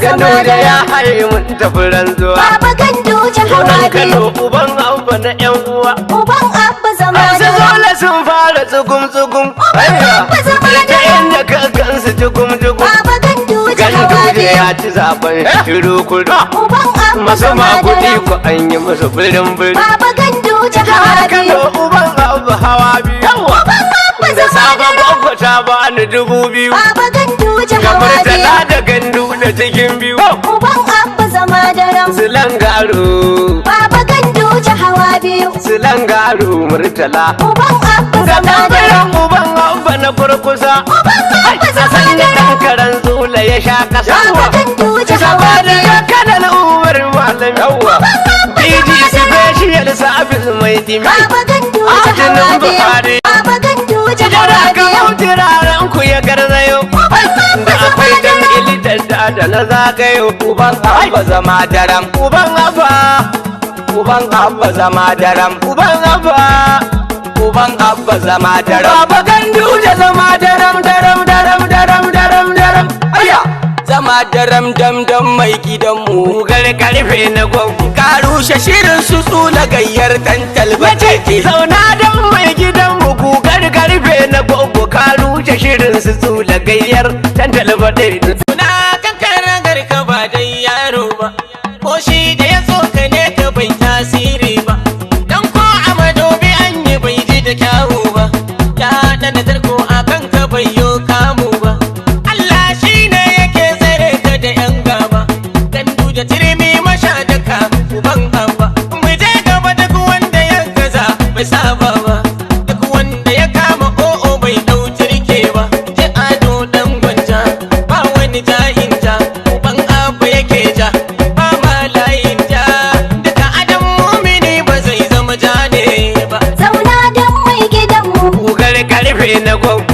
zama Gano da ya daram. haye mun tafi ranzuwa. Baba Ganduje hawa Sunan biyu. Kano uban abba na yan uwa. Uban Abba zama Su daram. zola sun fara tsugum tsugum. Uban Abba zama Ta daram. inda ka gansu jugum jugum. Baba Ganduje hawa Ganduje biyu. ya ci zaben shiru kudu. Uban Abba Masu zama makudi daram. ku an yi musu birin birin. Baba Ganduje hawa Jihar biyu. Kano uban abba hawa biyu. Uban Abba Da zama sabon daram. gwagwa ta bani 2000. Baba Ganduje hawa Kamar biyu. tana da gandu da cikin biyu. Uban Abba zama daram. Silan garo, Baba Ganduje hawa biyu. silan garo murtala. Uban Abba Da zama daram. ɗanɓiran uban abba na kurkusa. Uban Abba A zama sanya daram. ɗan karen zula ya sha ƙasa. Baba Ganduje hawa Saboda biyu. ya kanan umar malam. DG special service mai dimi. Baba Ganduje hawa Ajinin biyu. Buhari. Baba Ganduje hawa Jara ka biyu. hau turaren ku ya garzayo. Uban Abba Da zama akwai dan daram. ilitar da na zagayo. Uban Abba zama daram. Uban abba, Uban Abba zama daram. uban abba. Uban Abba zama daram. Baba Ganduje zama daram daram daram daram daram daram. Aya! Zama daram dam dam mai gidanmu. Gugar karfe na gwaggo. Ka rushe shirin su tsula gayyar tantal Mace batete. zauna don mai gidanmu gugar karfe na gwaggo ka rushe shirin su tsula gayyar tantal baɗe. Na kankara garka ba dai yaro ba, ko shi da ya tsoka ne ka bai tasiri ba. Dan ko a madobi an yi bai ji da kyawu ba, ya ɗana tarko a kan ka bai yo kamu ba. Allah shi ne yake tsare ka da ‘yan gaba, dan duja turmi masha daka uban abba. Mu je gaba duk wanda ya gaza bai saba ba, duk wanda ya kama o'o bai ɗau turke ba. Ji ado dan gwanja, ba wani ja'in ja, uban abba yake ja, ba ma layin ja. Duka adam mumini ba zai zama ja ne ba. Zauna don mai gidanmu. Gugar karfe na gwaggo.